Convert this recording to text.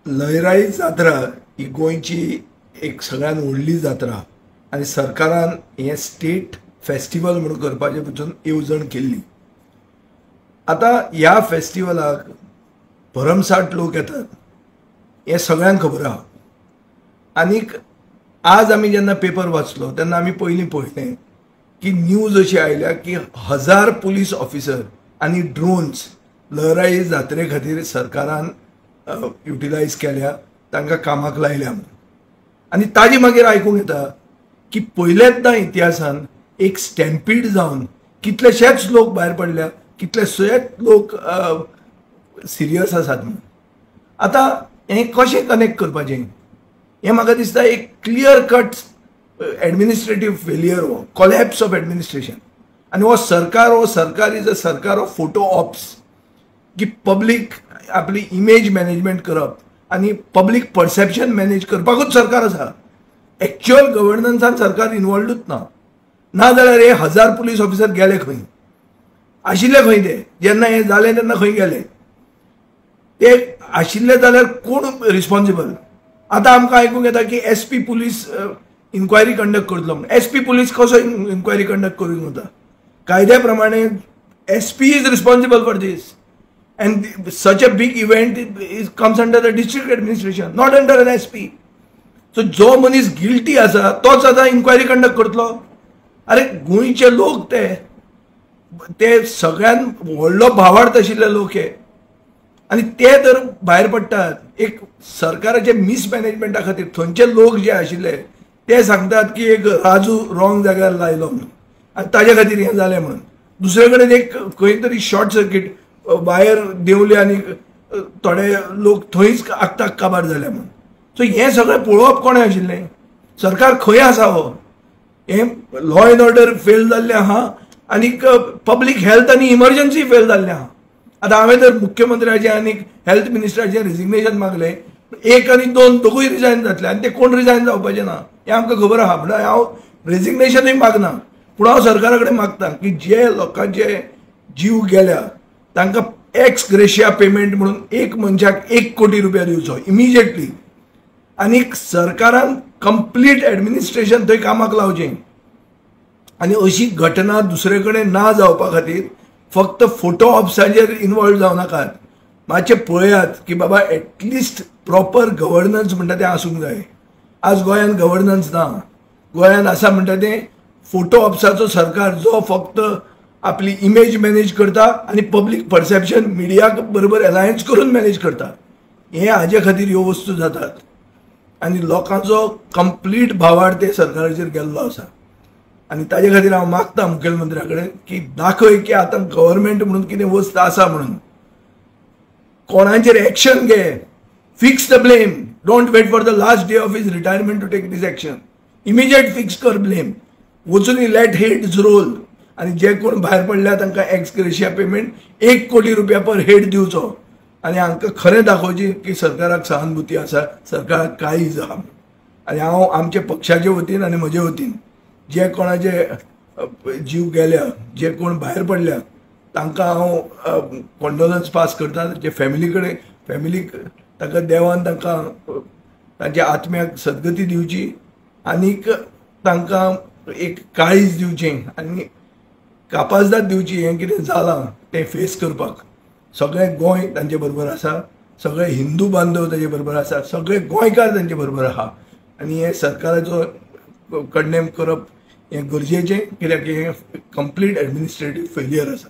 लयराई जात्रा ही गोंयची एक सगळ्यात व्हडली जात्रा आनी सरकारान हें स्टेट फेस्टिवल म्हणून करपाचें पसून येवजण केल्ली. आतां ह्या फेस्टिवलाक भरमसाठ लोक येतात हें सगळ्यांक खबर आहा. आनीक आज आमी जेन्ना पेपर वाचलो तेन्ना आमी पयलीं पळयलें की न्यूज अशी आयल्या की 1000 पुलीस ऑफिसर आनी ड्रोन्स लयराई जात्रे खातीर सरकारान युटिलायज केल्या, तांकां कामाक लायल्या म्हणून. आनी ताजी मागीर आयकूंक येता की पयलेंच इतिहासान एक स्टॅम्पीड जावन कितलेशेच लोक भायर पडल्या, कितलेशेच लोक सिरियस आसात म्हणून. आतां हें कशें कनेक्ट करपाचें हें म्हाका दिसता एक क्लियर कट एडमिनिस्ट्रेटीव फेलियर, हो कॉलॅप्स ऑफ एडमिनिस्ट्रेशन. आनी हो सरकार is a सरकार ऑफ फोटो ऑप्स, की पब्लीक आपली इमेज मॅनेजमेंट करप आनी पब्लीक परसेप्शन मॅनेज करपाकूच सरकार आसा. एक्च्युअल गव्हर्नन्सान सरकार इन्वॉल्वूच ना. ना जाल्यार हे 1000 पुलीस ऑफिसर गेले खंय, आशिल्ले खंय ते जेन्ना हें जालें तेन्ना खंय गेले ते आशिल्ले जाल्यार कोण रिस्पॉन्सिबल? आतां आमकां आयकूंक येता की S P police inquiry conduct करतलो म्हणून. एस पी पुलीस कसो इन्क्वायरी कंडक्ट करूंक वता? कायद्या प्रमाणे S P is responsible for this. And such a big event is comes under the district administration, not under an SP. So जो मनीस guilty आसा तोच आतां इन्क्वायरी कंडक्ट करतलो. अरे गोंयचे लोक ते ते सगळ्यान व्हडलो भावार्थ आशिल्ले लोक हे, आनी ते तर भायर पडटात. एक सरकाराचे मिसमॅनेजमेंटा खातीर थंयचे लोक जे आशिल्ले ते सांगतात की एक राजू रॉंग जाग्यार लायलो म्हणून आनी ताजे खातीर हें जालें म्हणून. दुसरे कडेन एक खंय तरी शॉर्ट सर्कीट वायर देंवले आनी थोडे लोक थंयच आकताक काबार जाले म्हणून. सो हें सगळें पळोवप कोणें आशिल्लें? सरकार खंय आसा? हो हें लॉ एंड ऑर्डर फेल जाल्लें आहा आनीक पब्लीक हेल्थ आनी इमर्जन्सी फेल जाल्लें आहा. आतां हांवें जर मुख्यमंत्र्याचें आनी हेल्थ मिनिस्टराचें रेजिग्नेशन मागलें, 1 आनी 2 दोगूय रिजायन जातले आनी ते कोण रिजायन जावपाचे ना हें आमकां खबर आहा. म्हणल्यार हांव रेजिग्नेशनूय मागना, पूण हांव सरकारा कडेन मागता की जे लोकांचे जीव गेल्या तांकां एक्स ग्रेशिया पेमेंट म्हणून एक मनशाक 1 कोटी रुपया दिवचो इमिजिएटली. आनी सरकारान कंप्लीट एडमिनिस्ट्रेशन थंय कामाक लावचें आनी अशी घटना दुसरे कडेन ना जावपा खातीर फक्त फोटो ऑप्साचेर इन्वॉल्व जावं नाकात. मातशें पळयात की बाबा एटलिस्ट प्रॉपर गव्हर्नन्स म्हणटा तें आसूंक जाय. आज गोंयांत गव्हर्नन्स ना. गोंयांत आसा म्हणटा तें फोटो ऑप्साचो सरकार जो फक्त आपली इमेज मॅनेज करता आनी पब्लीक परसेप्शन मिडिया बरोबर अलायन्स करून मॅनेज करता. हें हाजे खातीर ह्यो वस्तू जातात आनी लोकांचो कंप्लीट भावार्थ ते सरकाराचेर गेल्लो आसा. आनी ताजे खातीर हांव मागता मुखेलमंत्र्या कडेन की दाखय की आतां गव्हर्मेंट म्हणून कितें वस्त आसा म्हणून. कोणाचेर एक्शन घे, fix the blame. Don't wait for the last day of his retirement to take this action. Immediate fix कर ब्लेम. वचून लेट हेड्स रोल आनी जे कोण भायर पडल्या तांकां एक्स ग्रेशिया पेमेंट 1 कोटी रुपया पर हेड दिवचो आनी हांकां खरें दाखोवचें की सरकाराक सहानुभूती आसा, सरकाराक काळीज आहा. आनी हांव आमच्या पक्षाचे वतीन आनी म्हजे वतीन जे कोणाचे जीव गेल्या, जे कोण भायर पडल्या तांकां हांव कॉन्डोलन्स पास करता. जे फॅमिली कडेन फॅमिलीक तांकां देवान तांकां तांच्या आत्म्याक सद्गती दिवची आनीक तांकां एक काळीज दिवचें आनी कापाजदाद दिवची. हें कितें जालां तें फेस करपाक सगळें गोंय तांचे बरोबर आसा, सगळे हिंदू बांधव ताजे बरोबर आसा, सगळे गोंयकार तांचे बरोबर आहा. आनी हें सरकाराचो कंडेम करप हें गरजेचें, कित्याक हें कंप्लीट एडमिनिस्ट्रेटीव फेलियर आसा.